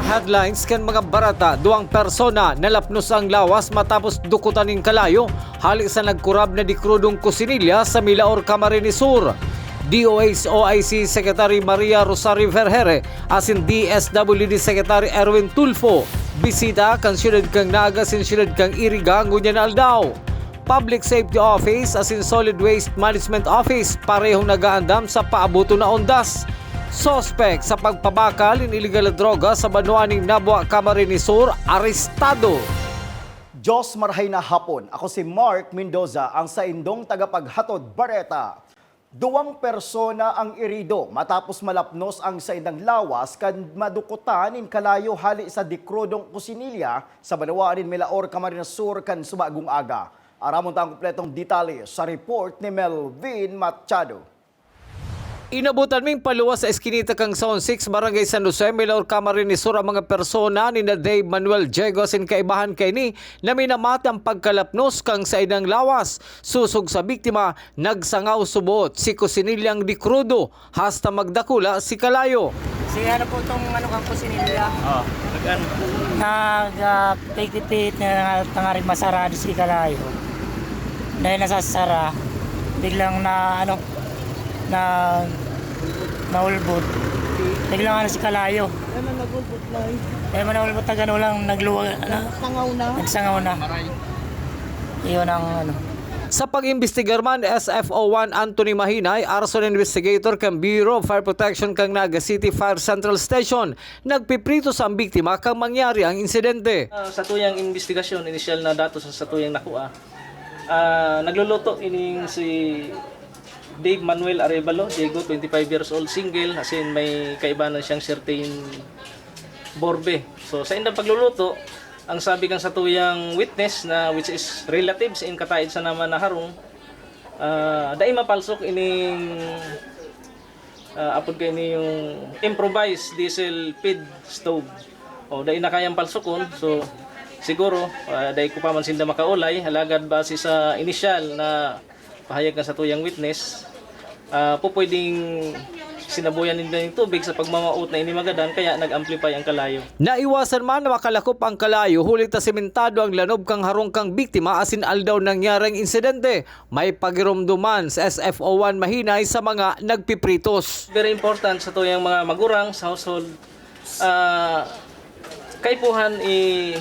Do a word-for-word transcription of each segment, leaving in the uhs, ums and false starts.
Headlines kan mga bareta: duwang persona nalapnos ang lawas matapos dukutan nin kalayo hali sa nagkurab na dekrudong kusinilya sa Milaor, Camarines Sur. D O H O I C Secretary Maria Rosario Vergere asin D S W D Secretary Erwin Tulfo bisita kan siyudad kan Naga asin siyudad kan Iriga ngunyan na aldaw. Public Safety Office asin Solid Waste Management Office parehong nag-aandam sa paaboton na ondas. Suspek sa pagpabakal nin iligal na droga sa banwaan nin Nabua, Camarines Sur, arestado. Diyos, marahay na hapon. Ako si Mark Mendoza, ang saindong tagapaghatod bareta. Duwang persona ang irido matapos malapnos ang saindang lawas kan madukutan nin kalayo hali sa dekrudong kusinilya sa banwaan nin Milaor, Camarines Sur, kan subagong aga. Aramon ta ang kompletong detalye sa report ni Melvin Machado. Inabotan ming paluwas sa eskinita kan Zone six, Barangay San Jose, Milaor, Camarines Sur, ang mga persona ni na Dave Manuel Diego asin kaibahan kaini na minamati ang pagkalapnos kan saindang lawas. Sosog sa biktima, nagsangaw subot si kusinilyang dekrudo hasta magdakula si kalayo. Si ano po tong ano kang kusinilya? Oh, nag-ano? Nag, ah, pigpipit na tangaring masarado si kalayo. Dahil nasasara, biglang na ano, na naulbot. Biglang ano si kalayo. Yan ang nag-ulbot na eh. Kaya man naulbot na gano'n lang, nagluwag, ano, Sangaw na. Nagsangaw na. Iyon ang ano. Sa pag-imbestigar man, S F O one Anthony Mahinay, arson investigator kan Bureau of Fire Protection kan Naga City Fire Central Station, nagpipritos ang biktima kan mangyari ang insidente. Ah, sa tuyang imbestigasyon, inisyal na datos sa tuyang nakua, ah, nagluluto ining si Dave Manuel Arevalo, Diego, twenty-five years old, single, asin may kaibanan siyang certain borbe. So, sa indang pagluluto, ang sabi kan satuyang witness na which is relatives in kataid sa naman na harong, ah, dai mapalsok ining, ah, apod kaini yung improvised diesel feed stove. O, dai na kayang palsokon. So, siguro, ah, dai ko pa man sinda makaulay. Alagad base sa inisyal na pahayag kan satuyang witness, ah, pupwedeng sinaboyan ninda nin tubig sa pagmamaot na ini magadan, kaya nag-amplify ang kalayo. Naiwasan man na makalakop ang kalayo, huli ta sementado ang lanob kan harong kan biktima asin aldaw nangyari ang insidente. May pagiromdoman sa S F O one Mahinay sa mga nagpipritos. Very important sa tuyang mga magurang sa household, ah, kaipuhan i-,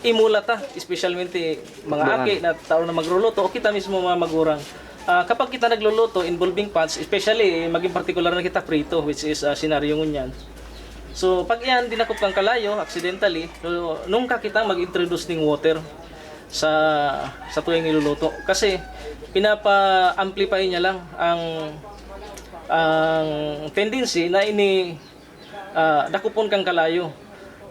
imula ta, especialmente mga aki na tao na magluluto o kita mismo mga magurang. Ah, kapag kita nagluluto, involving fats, especially, maging partikular na kita prito, which is, ah, senaryo ngunyan. So, pag iyan dinakop kang kalayo, accidentally, so, nungka kitang mag-introduce ning water sa, sa tuyang niluluto. Kasi, pinapa-amplify niya lang ang, ang tendency na ini, ah, dakopon kang kalayo.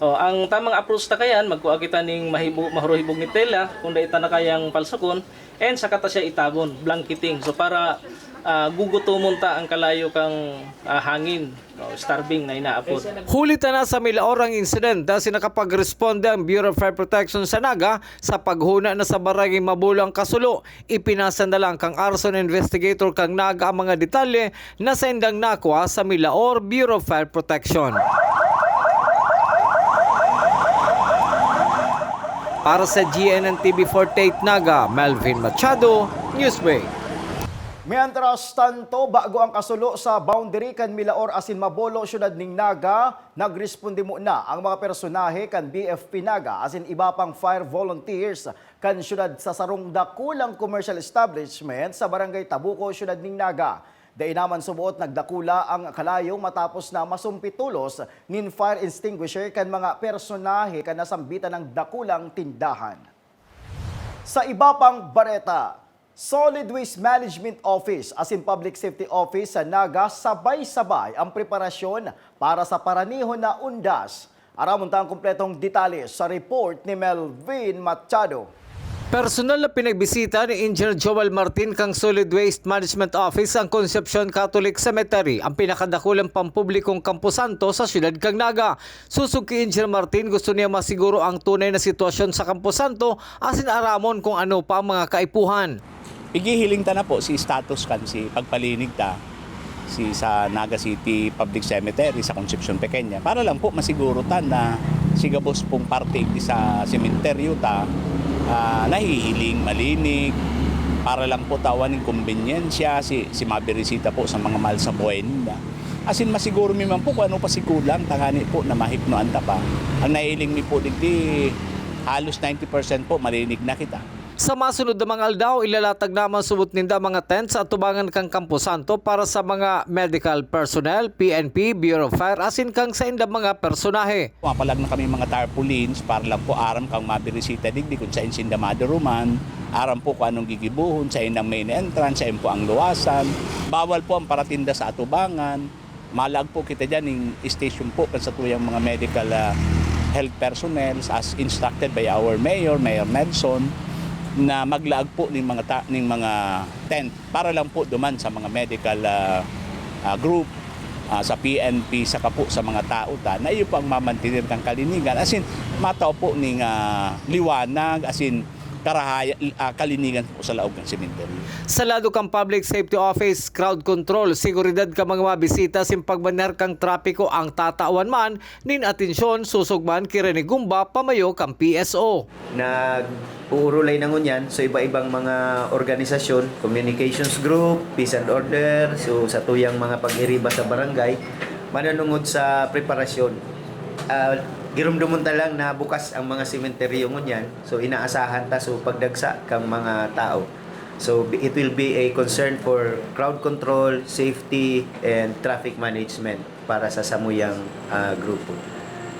O, ang tamang approach ta kayan, magkua kita ning mahibo-, mahuruhibog ni tela, kung dai ta na kayang palsokon, and saka ta siya itabon, blanketing. So, para, ah, gugutomon ta ang kalayo kang, ah, hangin, o, starving na inaapod. Huli ta na sa Milaor ang insidente, asin nakapagresponde ang Bureau of Fire Protection sa Naga sa paghona na sa Barangay Mabolo ang kasulo. Ipinasa na lang kang arson investigator kang Naga ang mga detalye na saindang nakua sa Milaor Bureau of Fire Protection. Para sa G N N T V forty-eight Naga, Melvin Machado, Newsway. Mientras tanto, bago ang kasulo sa boundary kan Milaor asin Mabolo, siyudad ning Naga, nagresponde muna ang mga personahe kan B F P Naga asin iba pang fire volunteers kan siyudad sa sarong dakulang commercial establishment sa Barangay Tabuco, siyudad ning Naga. Dai naman suboot nagdakula ang kalayo matapos na masumpit tolos nin fire extinguisher kan mga personahe kan nasambitan nang dakulang tindahan. Sa iba pang bareta, Solid Waste Management Office asin Public Safety Office sa Naga sabay-sabay ang preparasyon para sa paranihon na undas. Aramon ta ang kompletong detalye sa report ni Melvin Machado. Personal na pinagbisita ni Engineer Joel Martin kan Solid Waste Management Office ang Concepcion Catholic Cemetery, ang pinakadakulang pampublikong kamposanto sa siyudad kan Naga. Sosog ki Engineer Martin, gusto niya masiguro ang tunay na sitwasyon sa kamposanto asin aramon kung ano pa ang mga kaipuhan. Ighihiling ta na po si status kan si pagpalinig ta. si sa Naga City Public Cemetery sa Concepcion Pequeña, para lang po masiguro ta na si gabos pong parte igdi sa sementeryo ta, ah, nahihiling, malinig, para lang po tawan ning kombenyensya, si, si mabirisita po sa mga mahal sa buhay ninda. Asin masiguro mi man po kung ano pa si kulang, tangani po na mahipnoan ta pa. Ang nahihiling mi po digdi, halos ninety percent po, malinig na kita. Sa masunod na mga aldaw, ilalatag na man subot ninda ang mga tent sa atubangan kan Camposanto para sa mga medical personnel, P N P, Bureau of Fire, asin kan saindang mga personahe. Mapalag na kami mga tarpaulins para lang po aram kan mabirisita digdi kun saen sinda maduruman, aram po kung anong gigibohon, saen ang main entrance, saen po ang luwasan. Bawal po ang paratinda sa atubangan. Malaag po kita diyan ning station po kan satuyang mga medical, ah, health personnel as instructed by our mayor, Mayor Nelson, na maglaag po ning mga ta-, ning mga tent para lang po duman sa mga medical, ah, ah, group, ah, sa P N P, saka po sa mga tao ta na iyo po ang mamantener kan kalinigan. As in, matao po ning, ah, liwanag, as in, karahay-, ah, kalinigan po sa laog kan sementeryo. Sa lado kan Public Safety Office, crowd control, seguridad kan mga mabisita asin pagmaneher kan trapiko ang tatawan man nin atensyon, susog man ki Rene Gumba, pamayo kan P S O. Nag-uurulay na ngunyan, so iba-ibang mga organisasyon, communications group, peace and order, so satuyang mga pag-iriba sa barangay, mananungod sa preparasyon. Ah, giromdomon ta lang na bukas ang mga sementeryo ngunyan. So, inaasahan ta, so, pagdagsa kan mga tao. So, it will be a concern for crowd control, safety, and traffic management para sa samuyang, ah, grupo.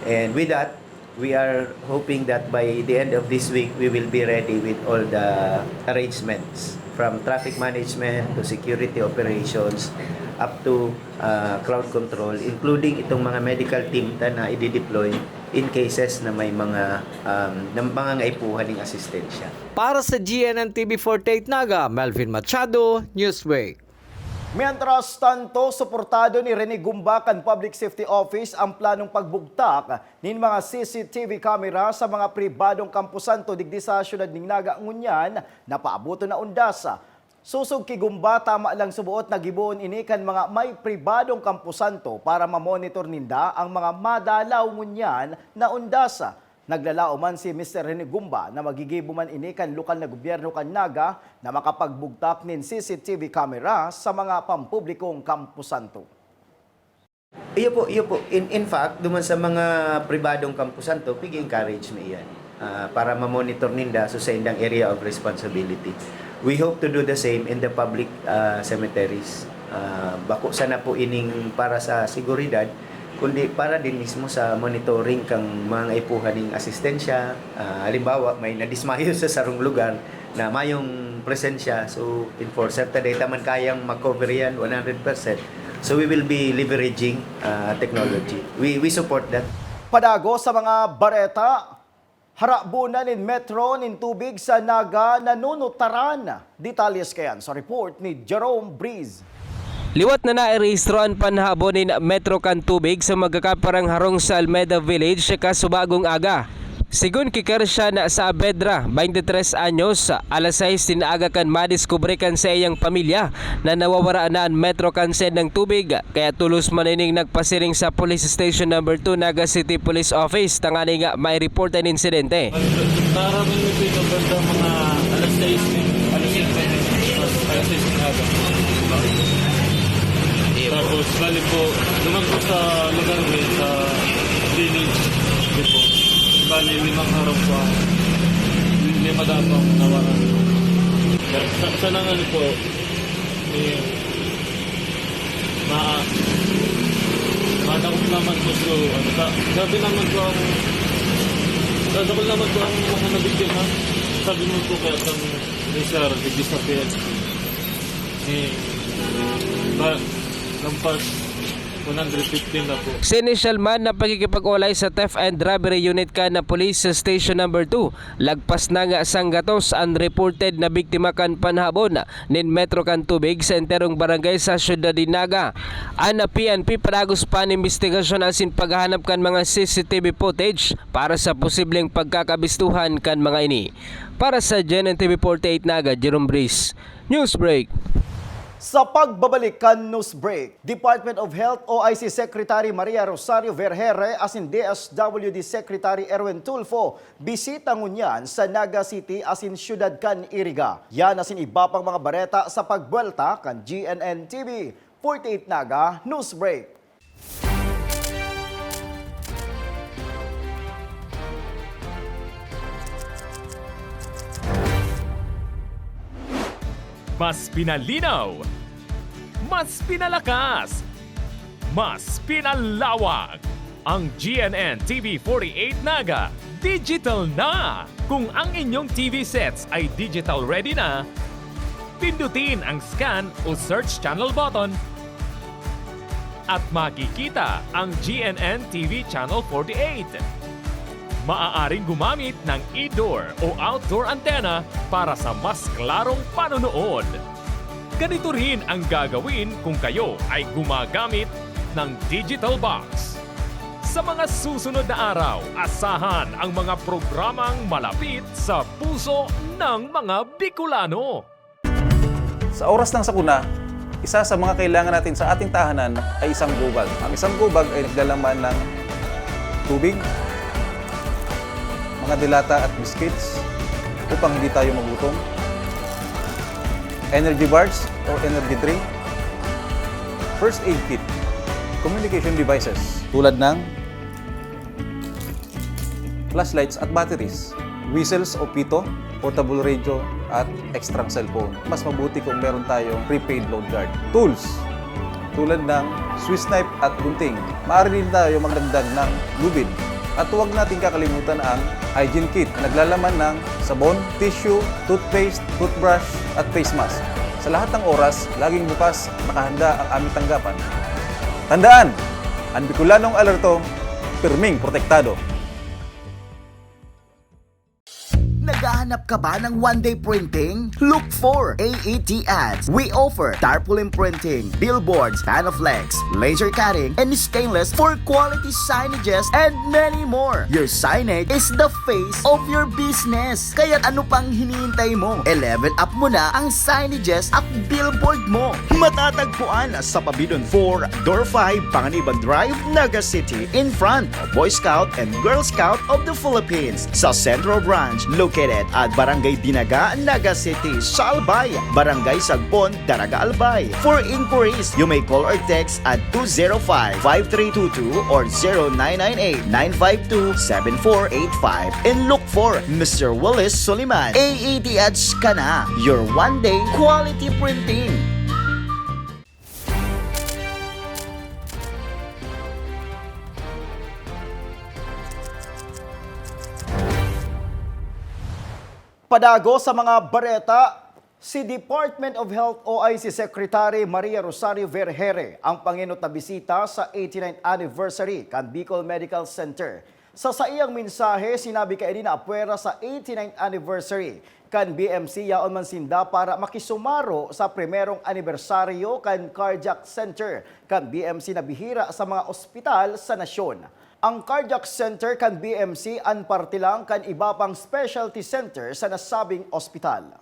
And with that, we are hoping that by the end of this week, we will be ready with all the arrangements, from traffic management to security operations, up to, ah, crowd control, including itong mga medical team ta na i-deploy in cases na may mga, um, na mangangaipuhan ning asistensya. Para sa G N N T V forty-eight Naga, Melvin Machado, Newsbreak. Mientras tanto, suportado ni Rene Gumba kan Public Safety Office ang planong pagbugtak nin mga C C T V camera sa mga pribadong kamposanto digdi sa siyudad nin Naga ngunyan na paaboton na undas. Sosog ki Gumba, tama lang suboot na gibohon ini kan mga may pribadong kamposanto para mamonitor ninda ang mga madalaw ngunyan na undas. Naglalaom man si Mister Rene Gumba na magigibo man ini kan lokal na gobyerno kan Naga na makapagbugtak nin C C T V camera sa mga pampublikong kamposanto. Iyo po, iyo po. In, in fact, duman sa mga pribadong kamposanto, pig-encourage mi iyan, ah, para ma-monitor ninda sa saindang area of responsibility. We hope to do the same in the public, ah, cemeteries. Ah, bako sana po ining para sa seguridad, kundi para din mismo sa monitoring kan mga naipuhan ning asistensya. Ah, halimbawa, may nadismayo sa sarong lugar, na mayong presensya. So, enforcer ta, dai ta man kayang ma-cover yan one hundred percent. So, we will be leveraging, ah, technology. We, we support that. Padagos sa mga bareta, harabonan nin metro nin tubig sa Naga nanunutaran. Detalles kayan sa report ni Jerome Breeze. Liwat na nairehistro an panhabon nin metro kan tubig sa magkakaparang harong sa Almeda Village kasubagong aga. Segun ki Kersian Saavedra, twenty-tres anyos, alas sais nin aga kan madiskubre kan saiyang pamilya na nawawara na an metro kan saindang tubig, kaya tolos man ining nagpasiring sa Police Station Number two, Naga City Police Office, tanganing maireport an insidente. Naraman nito yung banda mga alas sais, alas sais, alas sais ng aga. Tapos, bali po, duman po sa lugar may sa village, di po. Bali, limang araw po ang, lima dapat nawala. Sa, sa nang ano po, eh, ma-, madakot naman po, so, ano, sa, grabe naman po ang, grabe naman po ang mga nabiktima. Sabi mo po kaya kang Rizal, digdi sa P H P. Eh, ba, lampas one hundred fifteen na po. Sa inisyal man na pakikipag-olay sa Theft and Robbery Unit kan Police Station Number two, lagpas na nga sanggatos an reported na biktima kan panhabon nin metro kan tubig sa enterong barangay sa siyudad nin Naga. An P N P padagos pa an imbestigasyon asin paghahanap kan mga C C T V footage para sa posibleng pagkakabistuhan kan mga ini. Para sa G N N T V forty-eight Naga, Jerome Breeze, Newsbreak. Sa pagbabalik kan news break, Department of Health O I C Secretary Maria Rosario Vergeire asin D S W D Secretary Erwin Tulfo bisita ngunyan sa Naga City asin siyudad kan Iriga. Yan asin iba pang mga bareta sa pagbuwelta kan G N N T V forty-eight Naga News Break. Mas pinalinaw, mas pinalakas, mas pinalawak. Ang G N N T V forty-eight Naga, digital na! Kung ang inyong T V sets ay digital ready na, pindutin ang scan o search channel button at makikita ang G N N T V Channel forty-eight. Maaaring gumamit ng indoor o outdoor antenna para sa mas klarong panonood. Ganito rin ang gagawin kung kayo ay gumagamit ng digital box. Sa mga susunod na araw, asahan ang mga programang malapit sa puso ng mga Bicolano. Sa oras ng sakuna, isa sa mga kailangan natin sa ating tahanan ay isang gubag. Ang isang gubag ay naglalaman ng tubig, mga delata at biscuits upang hindi tayo magutom, energy bars or energy drink, first aid kit, communication devices tulad ng flashlights at batteries, whistles o pito, portable radio, at extrang cellphone. Mas mabuti kung meron tayong prepaid load guard. Tools, tulad ng Swiss knife at gunting. Maaari din tayo magdagdag ng lubid. At huwag nating kakalimutan ang hygiene kit na naglalaman ng sabon, tissue, toothpaste, toothbrush, at face mask. Sa lahat ng oras, laging bukas, nakahanda ang aming tanggapan. Tandaan, ang Bicolanong alerto, pirming protektado. Naghahanap ka ba ng one-day printing? Look for A E T Ads. We offer tarpaulin printing, billboards, Panaflex, laser cutting, and stainless for quality signages and many more. Your signage is the face of your business. Kaya ano pang hinihintay mo? I-level up mo na ang signages at billboard mo. Matatagpuan sa Pabidon four, Door five, Panganiban Drive, Naga City, in front of Boy Scout and Girl Scout of the Philippines. Sa Central Branch, located at Barangay Dinaga, Naga City, sa Albay, Barangay Sagpon, Daraga, Albay. For inquiries, you may call or text at two zero five, five three two two or zero nine nine eight, nine five two, seven four eight five. And look for Mister Willis Soliman. A E T Ads ka na, your one-day quality printing. Padago sa mga bareta, si Department of Health O I C Secretary Maria Rosario Vergeire ang pangenot na bisita sa eighty-ninth anniversary kan Bicol Medical Center. Sa saiyang mensahe, sinabi kaini na apwera sa eighty-ninth anniversary kan B M C yaon man sinda para makisumaro sa primerong anibersaryo kan Cardiac Center kan B M C na bihira sa mga ospital sa nasyon. Ang Cardiac Center kan B M C an parte lang kan iba pang specialty center sa nasabing ospital.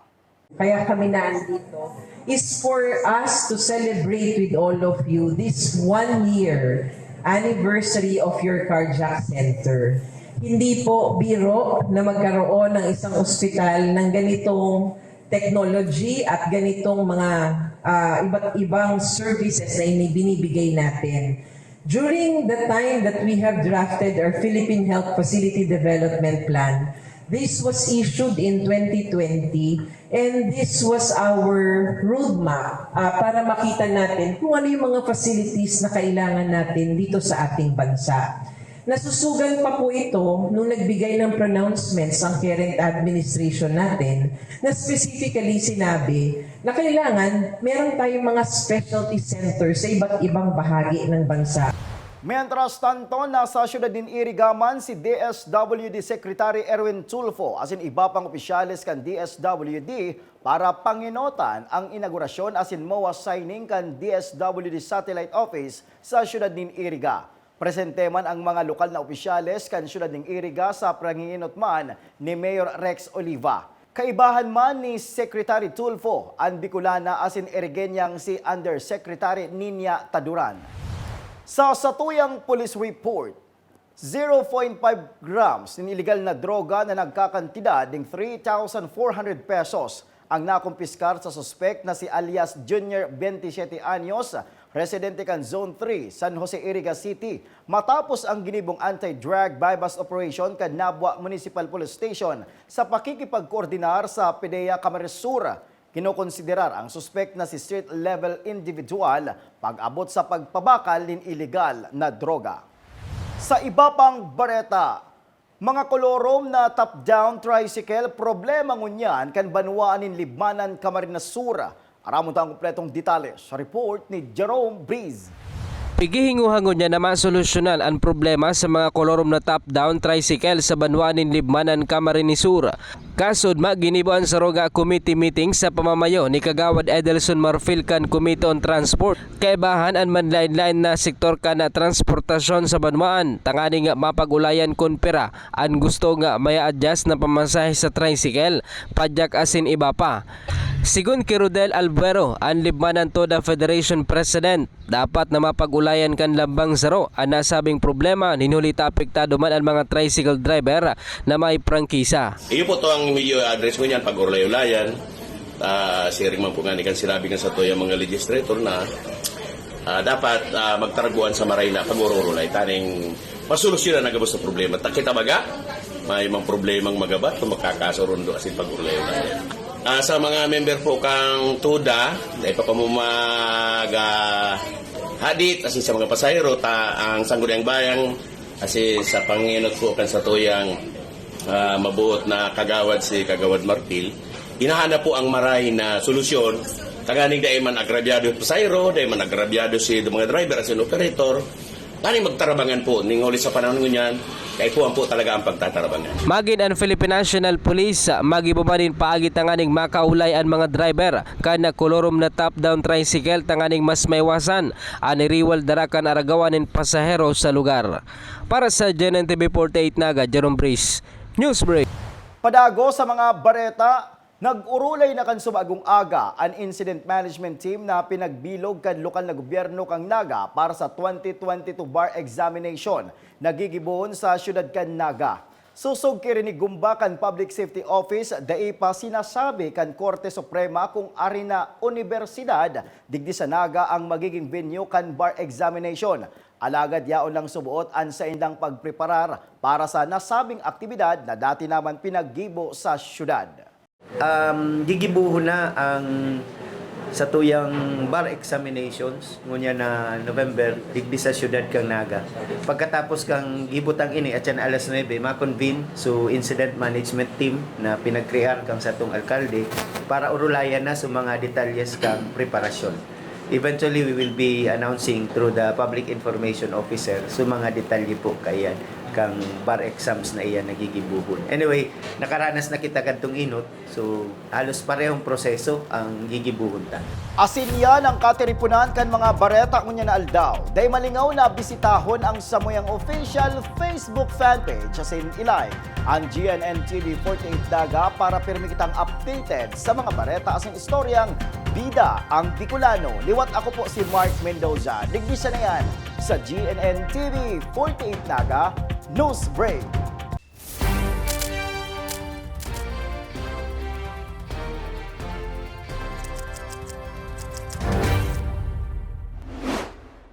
Kaya kami naandito is for us to celebrate with all of you this one year anniversary of your cardiac center. Hindi po biro na magkaroon ng isang ospital ng ganitong technology at ganitong mga, ah, iba't ibang services na inibinibigay natin. During the time that we have drafted our Philippine Health Facility Development Plan, this was issued in twenty twenty, and this was our roadmap, ah, para makita natin kung ano yung mga facilities na kailangan natin dito sa ating bansa. Nasusugan pa po ito nung nagbigay ng pronouncements ang current administration natin na specifically sinabi na kailangan meron tayong mga specialty centers sa iba't ibang bahagi ng bansa. Mientras tanto, nasa siyudad nin Iriga man si D S W D Secretary Erwin Tulfo asin iba pang opisyales kan D S W D para pangenotan ang inaugurasyon asin MOA signing kan D S W D Satellite Office sa siyudad nin Iriga. Presente man ang mga lokal na opisyales kan siyudad nin Iriga sa pangengenot man ni Mayor Rex Oliva. Kaibahan man ni Secretary Tulfo an Bicolana asin Irigenyang si Undersecretary Niña Taduran. Sa satuyang police report, zero point five grams nin iligal na droga na nagkakantidad ning three thousand four hundred pesos ang nakumpiskar sa suspek na si alias Junior twenty-seven anyos, residente kan Zone three, San Jose, Iriga City, matapos ang ginibong anti-drug buy-bust operation kan Nabua Municipal Police Station sa pakikipagkoordinar sa PDEA Camarines Sur. Kinokonsiderar ang suspek na si street-level individual pag-abot sa pagpabakal nin iligal na droga. Sa iba pang bareta, mga kolorom na top-down tricycle, problema ngunyan kan banwaan nin Libmanan, Camarines Sur. Aramon ta an kompletong detalye sa report ni Jerome Breeze. Pighihinguha ngunyan na masolusyonan an problema sa mga kolorom na top-down tricycle sa banwaan nin Libmanan, Camarines Sur. Kasod, maginibo an saruga committee meeting sa pamamayo ni Kagawad Edelson Marfil kan Committee on Transport. Kaibahan an manlaen-laen na sektor kan transportasyon sa banwaan, tanganing mapag-ulayan kun pira an gusto nga maya-adjust na pamasahe sa tricycle, padyak asin iba pa. Sigon ki Rodel Albuero, an Libmanan TODA Federation President, dapat na mapag-ulayan kan lambang saro an nasabing problema, nin huli ta apektado man an mga tricycle driver na may prangkisa. Iyo po to ang medyo address ko niyan, pag-urulay-ulayan. Ah, siring man po nga ni kan sinabi kan satuyang mga legislator na, ah, dapat, ah, magtaraguan sa maray na pag-urulay taning masolusyonan na gabos na problema. Ta kita baga, may mga problemang magabat kung magkakasurundo asin pag-urulay-ulayan. Ah, sa mga member po kang TODA, dai pa kamo mag, ah, hadit, asin sa mga pasahero, ta ang Sangguniang Bayang, asin sa pangenot po kan satuyang, ah, mabuot na kagawad, si Kagawad Marfil, hinahanap po ang maray na solusyon, tanganing dai man agrabyado yung pasahero, dai man agrabyado si mga driver asin operator, tanganing magtarabangan po, ning huli sa panahon ngunyan, kaipuhan po talaga ang pagtatarabangan. Magin an Philippine National Police, magibo man nin paagi tanganing makaulay an mga driver kan kolorom na top-down tricycle tanganing mas maiwasan an iriwal dara kan aragawan nin pasahero sa lugar. Para sa G N N T V forty-eight Naga, Jerome Breeze, Newsbreak. Padago sa mga bareta, nag-urulay na kan subagong aga an Incident Management Team na pinagbilog kan lokal na gobyerno kan Naga para sa twenty twenty-two bar examination na gigibohon sa siyudad kan Naga. Sosog ki Rene Gumba kan Public Safety Office, dai pa sinasabi kan Korte Suprema kung ari na unibersidad digdi sa Naga ang magiging venue kan bar examination. Alagad yaon lang suboot an saindang pagpreparar para sa nasabing aktibidad na dati naman pinaggibo sa syudad. Um, gigibohon na ang satuyang bar examinations ngunyan na November digdi sa siyudad kan Naga. Pagkatapos kan gibutang ini, atyan alas nuebe, ma-convene so incident management team na pinagkrear kan satong alkalde para urulayan na so mga detalyes kan preparasyon. Eventually, we will be announcing through the public information officer so mga detalye po kaiyan kang bar exams na iyan na gigibohon. Anyway, nakaranas na kita kadtong inot, so halos parehong proseso ang gigibohon ta. Asin yan ang katiriponan kan mga bareta ngunyan na aldaw. Dai malingaw na bisitahon ang samuyang official Facebook fanpage asin i-like ang G N N T V forty-eight Naga para pirmi kitang updated sa mga bareta asin istoryang bida ang Bicolano. Liwat ako po si Mark Mendoza. Digdi siya na yan sa G N N T V forty-eight Naga News Break.